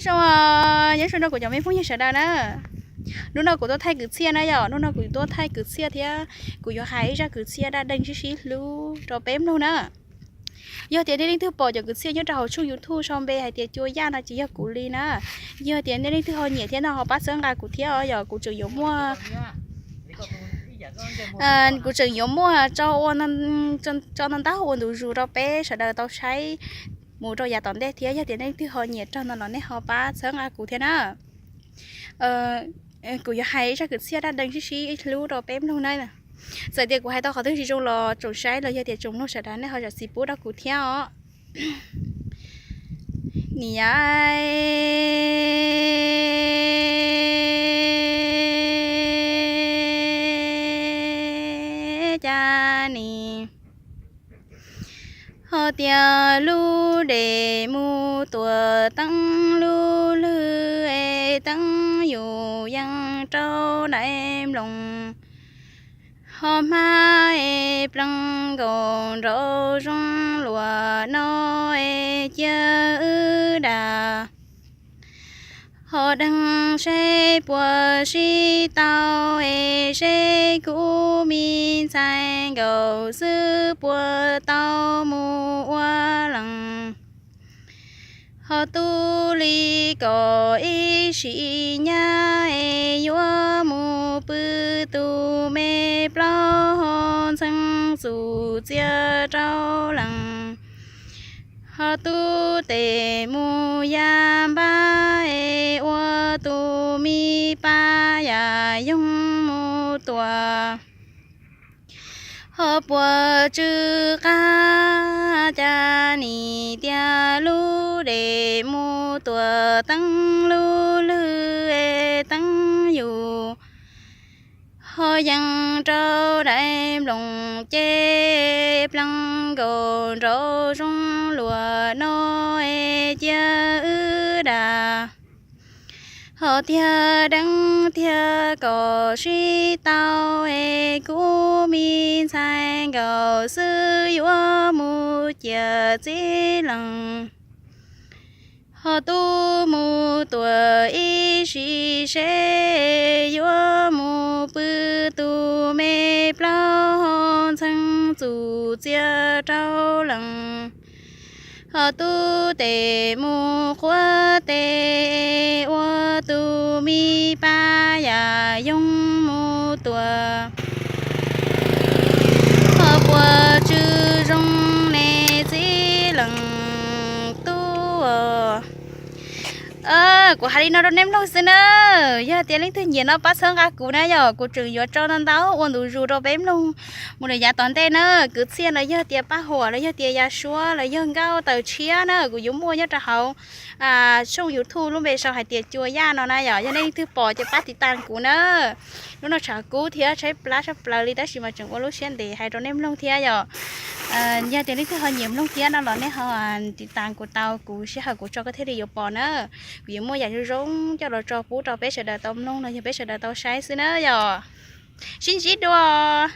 Zoo, nyob zoo rau kuv cov me phooj ywg sawv daws na. Hnub no kuv tuaj thaij kwv txhiaj na yom, hnub no kuv tuaj thaij kwv txhiaj thiab kuv yuav hais ib zaj kwv txhiaj dab deeg sib sib hlub rau peb mloog na. Yog tias nej leej twg pom cov kwv txhiaj nyob rau hauv tshooj YouTube sau npe hais tias Cua Yaj no ces yog kuv li na. Yog tias nej leej twg ho nyiam thiab no ho pab txhawb nqa kuv thiab os, yog kuv tseem yuav muaj kuv tseem yuav muaj tso ua, tso ntau ntau ua ntu zus rau peb sawv daws tau saib mus rau yav tom ntej thiab. Yog tias nej leej twg ho nyiam raug no los nej ho pab txhawb nqa kuv thiab na. Kuv yuav hais ib zaj kwv txhiaj dab deeg sib sib hlub rau peb mloog na. Txawm tias kuv hais tau qhov twg tsis zoo los tsoom saib los yog tias tsoom mloog sawv daws nej ho zam txim pub rau kuv thiab os. Nim yav cas nim ho tias lub dej mus tuam teeb lub lwg es teeb yus yeej rau daim nploos. Ho hmab es plees nkaus nraum zoov luam no es cia wb dag. Ho deeg seb puas sib tau es seb kuv me ntxhais nkaus xwb puas tau mus ua leej. Ho tub li kom ib sim nyab es yuav mus pw tus me plaub ho ntxeev txum txias rau leej. Ho tub tes mus ya npab es ua tus me pab yam yoog mus tuam. Ho puas tsw qab cas nim tias lub dej mus tuam teeb lub lwg es teeb yus ho yeej rau daim nploos ces plees nkaus nraum zoov luam no es cia wb dag. Ho tiag deev tiag kom sib tau es kuv me ntxhais nkaus xwb yuav mus ciam txiv leej. Ho tub mus tuam ib sim seb yuav mus pw tus me plaub ho ntxeev txum txias rau leej. Ho tub tes mus qhuav tes ua tus me pab yam yoog mus tuam. Ho puas tsw zoo ne txiv leej tub. Kuv hais li no rau nej mloog xwb na. Yog tias leej twg nyiam no pab txhawb nqa kuv na yom, kuv tseem yuav tso ntau ntau ua ntu zus rau peb mloog mus rau yav tom ntej na. Kwv txhiaj los yog tias paj huam los yog tias yaj suab los yog nkauj tawm tshiab na, kuv yuav muaj nyob rau hauv tshooj YouTube lub npe sau hais tias Cua Yaj no na yom. Yog nej leej twg pom ces pab tiv tas kuv na. Hnub no tshav kub thiab tshaib plab tshaj plaws li tab sis mas tseem ua lub siab ntev hais rau nej mloog thiab yom. Yog tias leej twg ho nyiam mloog thiab no los nej ho tiv tas kuv tau, kuv sij hawm kuv tso koj thiaj li yuav pom na. Kuv yuav muaj yam zoo zoo coj los tso pub rau peb sawv daws tau mloog los yog peb sawv daws tau saib xwb na yom. Sib ntsib dua.